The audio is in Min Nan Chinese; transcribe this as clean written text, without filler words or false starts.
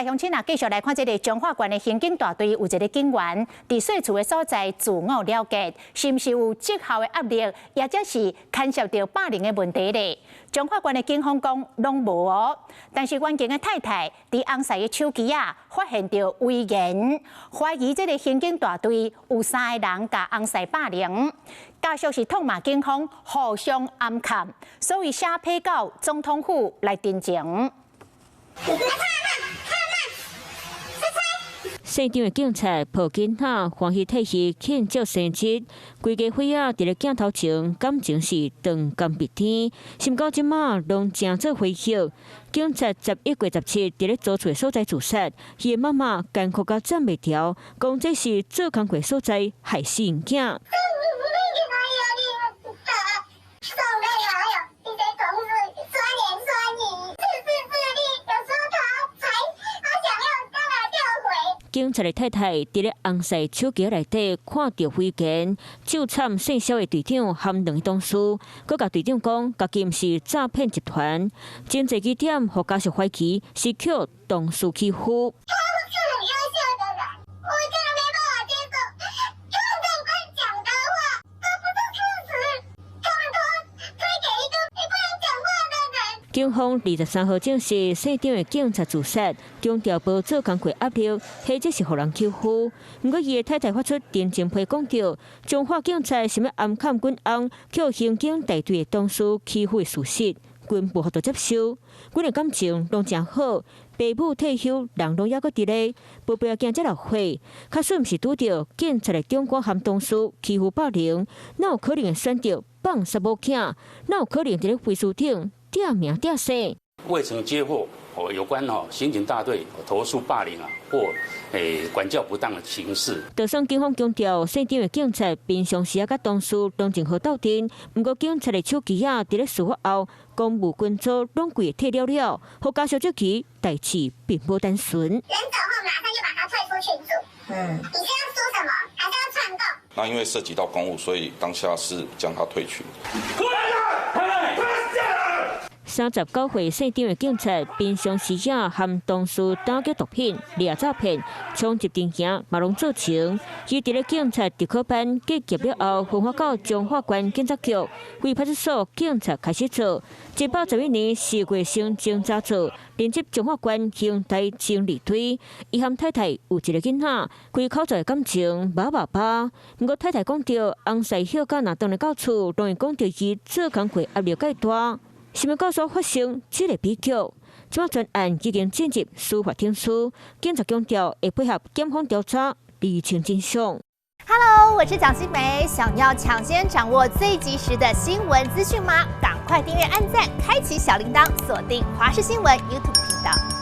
來鄉親啊，繼續來看這个彰化縣的刑警大隊有一个警員佇稅厝的所在自我了結，是毋是有績效的壓力，抑者是牽涉著霸凌的問題咧？彰化縣的警方講攏無哦，但是員警的太太佇翁婿的手機仔發現著遺言，懷疑這个刑警大隊有三个人共翁婿霸凌，家屬是痛罵警方互相掩蓋，所以寫批到總統府來陳情。現場的警察抱囡仔，歡喜替伊慶祝生日，規家伙仔佇咧鏡頭前，感情是長甘蜜甜。想到這馬攏成做回憶。警察11月17佇咧租厝的所在自殺，伊的媽媽艱苦甲站袂牢，講這是做工課所在害死𪜶囝。警察的太太佇咧翁婿手機內底看著遺言，咒慘姓蕭的隊長和兩个同事，閣共隊長講，家己毋是詐騙集團，真濟疑點，予家屬懷疑是予同事欺負。他是很優秀的人，我真的沒辦法接受他長官講的話，這不是事實，他們都推給一個不能講話的人。警方23號證實，姓張的警察自殺，強調無做工課壓力，或者是予人欺負。毋過，伊的太太發出陳情批，講著彰化警察想欲掩蓋阮翁予刑警大隊的同事欺負的事實，阮無法度接受。阮的感情攏誠好，爸母退休，人攏猶閣佇咧，無必要驚這落火。假使毋是拄著警察的長官和同事欺負霸凌，哪有可能會選擇放殺某囝？哪有可能佇咧飛機頂點名點姓？未曾接獲哦有關哦刑警大隊投訴霸凌啊或管教不當的情事。就算警方強調，姓張的警察平常時啊佮同事攏真好鬥陣，毋過警察的手機仔佇咧事發後，公務群組攏規個退了了，予家屬這起代誌並無單純。人走後馬上就把他退出群組。你是要說什麼？還是要串供？那因為涉及到公務，所以當下是將他退群。39歲姓張的警察，平常時啊和同事打擊毒品、掠詐騙、衝入電行嘛攏做成。伊佇咧警察特科班結業了後，分發到彰化縣警察局，回派出所警察開始做。111年4月升偵查座，任職彰化縣刑大偵二隊。伊和太太有一个囡仔，規口仔的感情媽爸爸。毋過太太講著，翁婿歇假若轉來到厝，攏會講著伊做工課壓力蓋大。想欲到煞發生這个悲劇，這馬全案已經進入司法程序，警察強調會配合檢方調查，釐清真相。 Hello，我是蔣新梅，想要搶先掌握最及時的新聞資訊嗎？趕快訂閱、按讚、開啟小鈴鐺，鎖定華視新聞 YouTube 頻道。